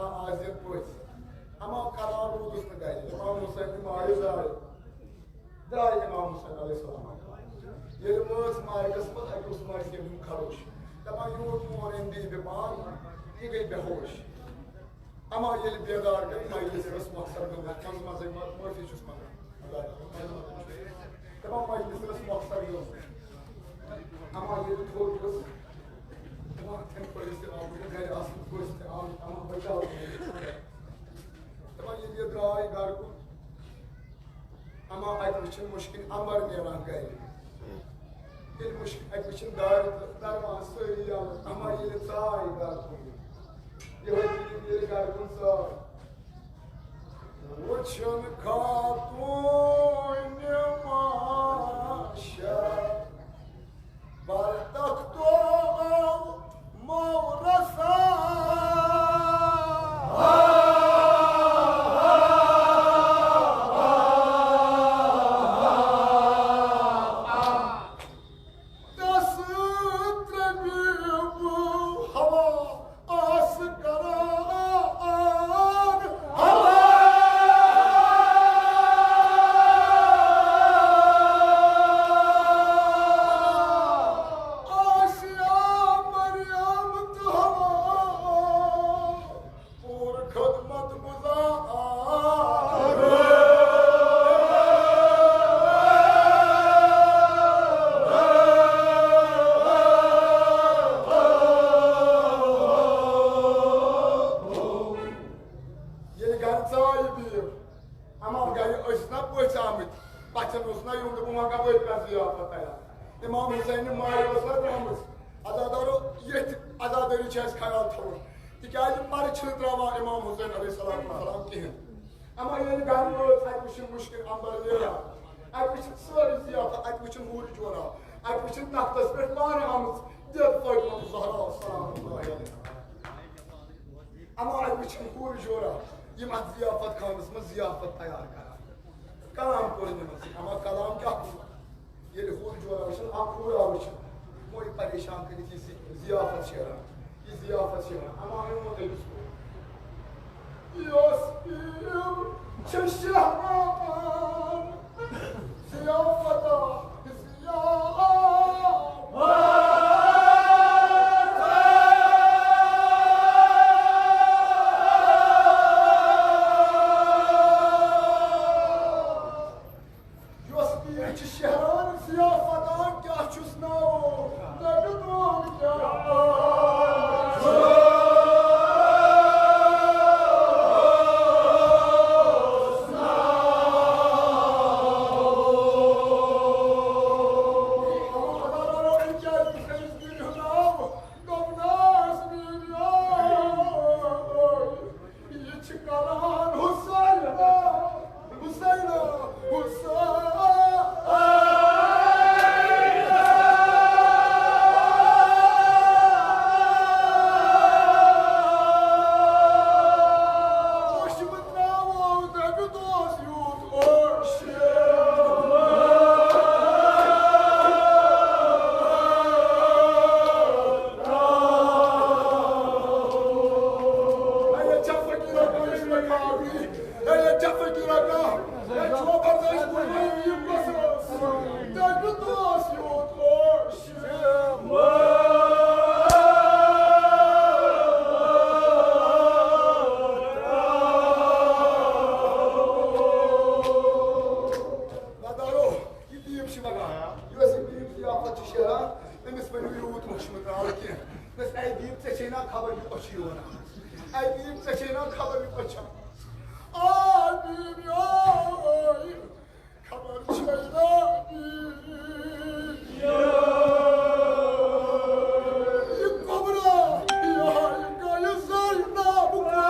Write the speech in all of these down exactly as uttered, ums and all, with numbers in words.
آز یِن پٔژھۍ۔ اما کران روٗدُس نہٕ گرِ۔ امام حسین تہِ مایوس آے۔ درٛاے امام حسین علیہ السلام۔ ییٚلہِ وٲژ مارکس منٛز، اَتہِ اوس مارکس ہُنٛد خروش۔ دَپان، یوٗت مور أمۍ دی مےٚ پان، یہِ گٔے بے ہوش۔ اما ییٚلہِ بیدار گٔے، مجلس ٲس مۄخصر گٔمٕژ، منٛزٕ منٛزٕے ما-، معٲفی چھُس منٛگان۔ دَپان، مجلس ٲس مۄخصر گٔمٕژ۔ اما ییٚلہِ تھوٚد ؤژھ، دَپان، تَمہِ پٔرِس تہِ آو، گرِ آسُن پٔژھۍ تہِ آو، اما بچاو۔ دَپان، ییٚلہِ یہِ درٛاے گرٕ کُن، اما اَتہِ وٕچھِن مُشکِن اَمبَر نیران گرِ۔ ییٚلہِ مُشکِن اَتہِ وٕچھِن دارِ تہٕ دروازٕ سٲری یَلہٕ، اما ییٚلہِ ژاے گرٕ کُن۔ یِہوٚے دٔلیٖل ییٚلہِ گرٕ کُن ژاے۔ وٕچھُن خاتوٗنہِ ما چھےٚ بر تختو مورثہ۔ تس ترٛبیب ہوا آس کران ہوا۔ آسیا، مریم تہٕ ہوا، پوٗرٕ خدمت گزار۔ ییٚلہِ گرٕ ژایہِ بیٖر، اما گرِ ٲسۍ نا پٔژھۍ آمٕتۍ، پژھٮ۪ن اوس نا یُن، دوٚپُن، وۄنۍ کپٲرۍ کرٕ ضیافت تیار؟ امام حسین ماے ٲس نا درٛامٕژ۔ عزادارو، ییٚتھۍ عزادٲری چھِ اَسہِ خیال تھاوُن، تِکیٛازِ مرٕ چھِنہٕ ترٛاوان امام حسین علیہ الصلوۃ والسلام کِہیٖنۍ۔ اما ییٚلہِ گرٕ وٲژ، اَتہِ وٕچھِن مُشکِن اَمبَر نیران، اَتہِ وٕچھِن سٲرٕے ضیافت، اَتہِ وٕچھِن حوٗرٕ جورا، اَتہِ وٕچھِن تختس پٮ۪ٹھ پانہٕ آمٕژ دٮ۪د فاطمہ الزہرا سلام اللہ علیہا۔ اما اَتہِ وٕچھِن حوٗرٕ جورا، یِم اَتھ ضیافت خانس منٛز ضیافت تیار کران۔ کلام کوٚر یِمن سۭتۍ۔ اما کلام کیٛاہ کوٚر؟ ییٚلہِ حوٗر جورا وٕچھن، اکھ حوٗرا وٕچھن، یِمو یہِ پریشان کٔرِتھ یہِ ضِ-، ضیافت شیران، یہِ ضیافت شیران۔ اما أمۍ ووٚن تٔمِس کوٚر۔ یۄس پیٖر چھِ شیران ضیافت، ضیافت۔ یۄس پیٖر چھِ شیران ضیافتان، کیٛاہ چھُس ناو؟ نبی دون کیٛاہ؟ دوٚپنَس، میٛٲنۍ یار، یہِ چھِ کران حسین، حسین، حسین۔ اوشمہٕ ترٛاوو دَبہِ دوس یوٗت اوش۔ اے، ییٚتہِ چھا فقیٖرا کانٛہہ یُس مےٚ کھاوِ؟ اے، ییٚتہِ چھا فقیٖرا کانٛہہ؟ اے، چھُوا بردٲشۍ کوٚرمُت یہِ قصہٕ؟ تَمیُک اوس یوٗت اوس۔ وۄدارو، یہِ دیٖپ چھِ وَنان، یۄس یہِ دیٖپ ضیافت چھِ شیران، أمِس ؤنِو یوٗت مٔشمہٕ ترٛاوٕ کینٛہہ۔ مےٚ دوٚپُس، اے دیٖپ، ژےٚ چھے نا خبر یہِ کۄس چھِ یِوان آز؟ اے دیٖپ، ژےٚ چھے نا خبر یہِ کۄس چھےٚ؟ آ دیٖپ یوے، خبر چھے نا دیٖپ یوے۔ یہِ کۄبرا، یہِ ہاے گٔیہِ زینب کۄبرا۔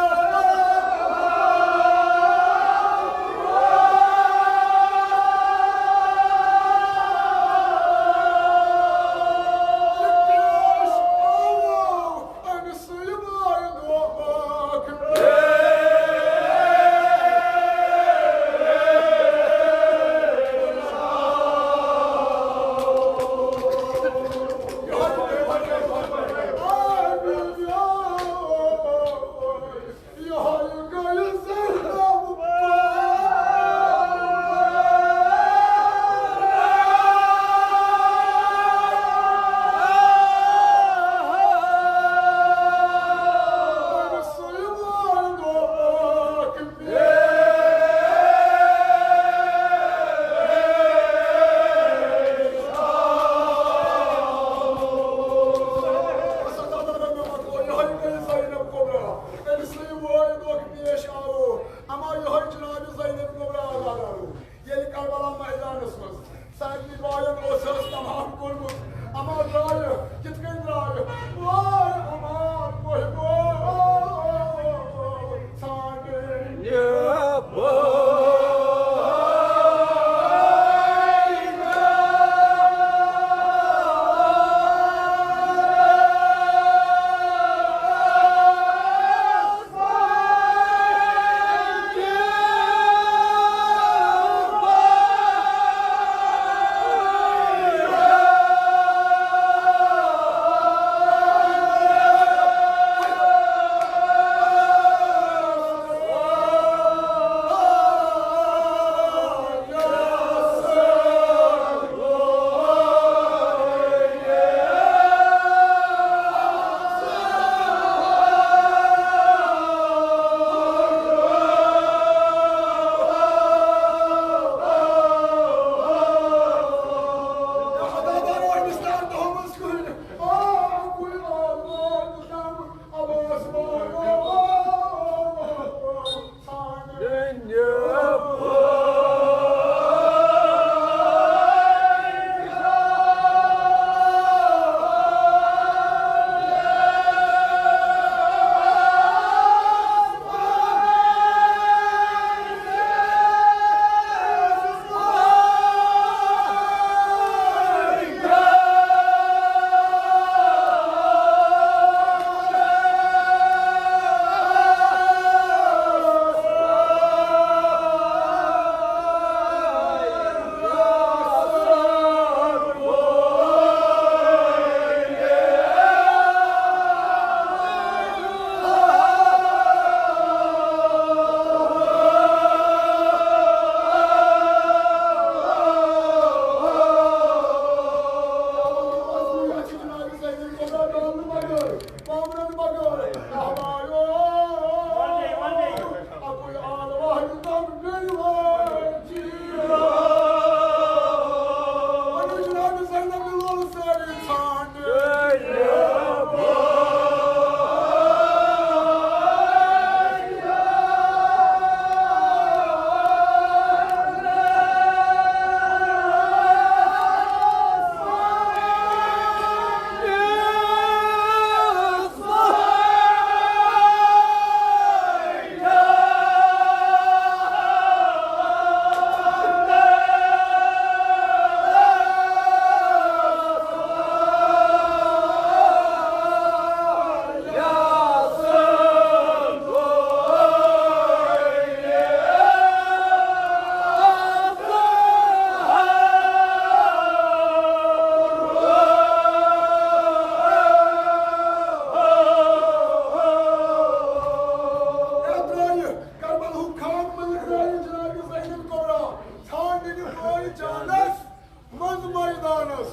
لوگ پیش آو، اما یہوے جناب زینب کبریٰ آزاد آو۔ ییٚلہِ کربلا میدانس منٛز سارنٕے باین اوس حظ تمام کوٚرمُت، اما درٛایہِ، کِتھ کٔنۍ درٛایہِ؟ وٲے اما کوٚہہِ گوٚو ژھانٛڈٕنۍ۔ کربلہُک خاک مٔلۍ ترٛٲوِتھ جناب زینب کبریٰ ژھانٛڈنہِ پٲے جانس منٛز میدانس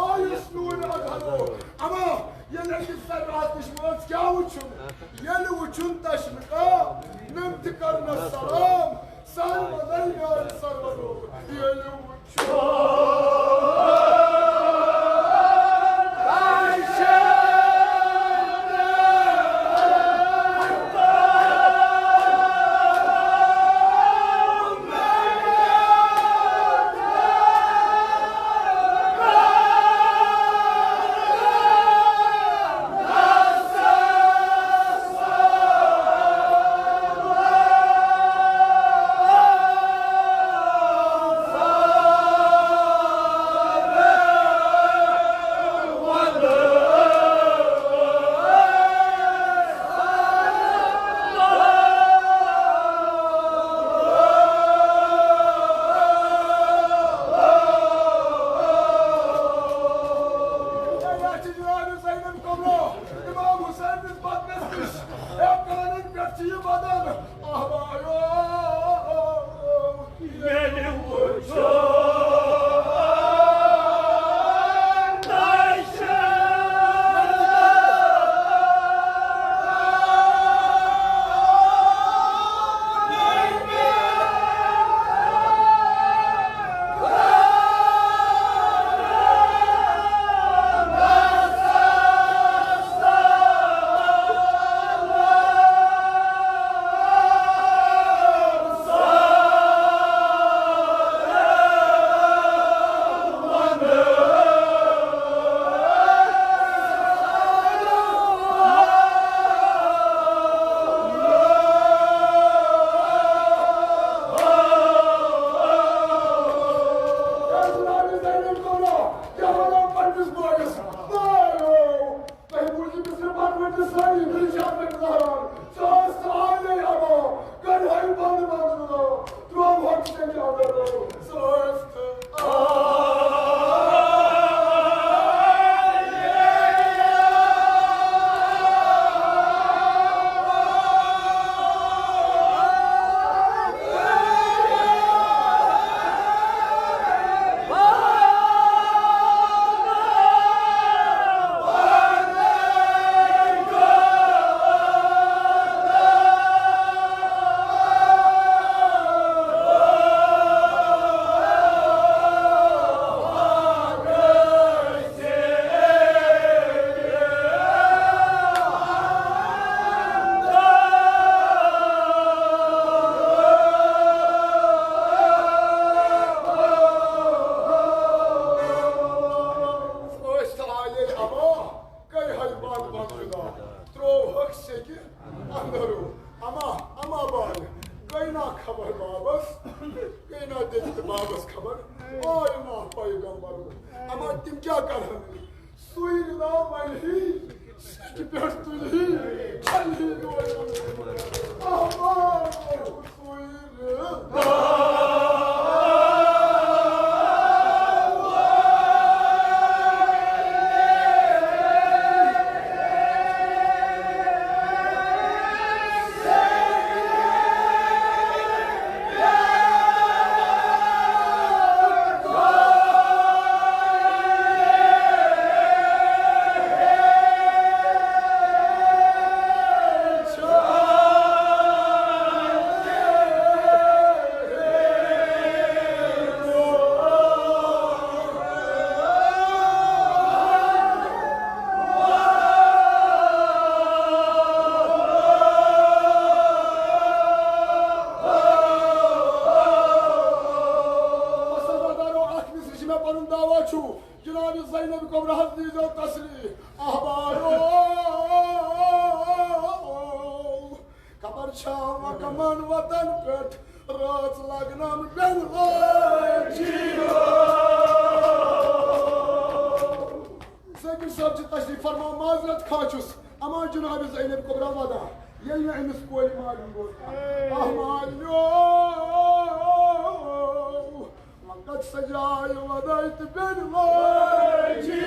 آیس نوٗرِ اطہرو۔ اما ییٚلہِ أکِس سرِ آتش منٛز کیٛاہ وُچھُن؟ ییٚلہِ وُچھُن تشرقا نمتِ کرنس سلام، سر بدل میٛانہِ سرورو۔ ییٚلہِ وُچھُن خبر بابس، گٔے نا دِتھ تہٕ بابس خبر، آے نا پیغمبر۔ اما تِم کیٛاہ کرہن؟ سُے نہ وَنہِ ہی، سُہ تہِ پٮ۪ٹھ تُلہِ ہی، چھلہِ ہی دورِ۔ احمد سُے نہٕ۔ مسلمانو، اکھ مصرِ چھِ مےٚ پنُن دعویٰ چھُ، جناب زینب کبریٰ ہس دیٖزیو تسلی۔ احبارو، خبر چھا وۄنۍ کمن وطن پٮ۪ٹھ رٲژ لگنم بٮ۪ن لٲجی۔ ذٲکِر صٲب چھِ تشریف فرما، معذرت خواہ چھُس، اما جناب زینب کبریٰ ودا، ییٚلہِ نہٕ أمِس کورِ معلوم اوس۔ آہ مالیو، وقت سجایہِ ودٲے تہٕ بٮ۪ن لٲجی۔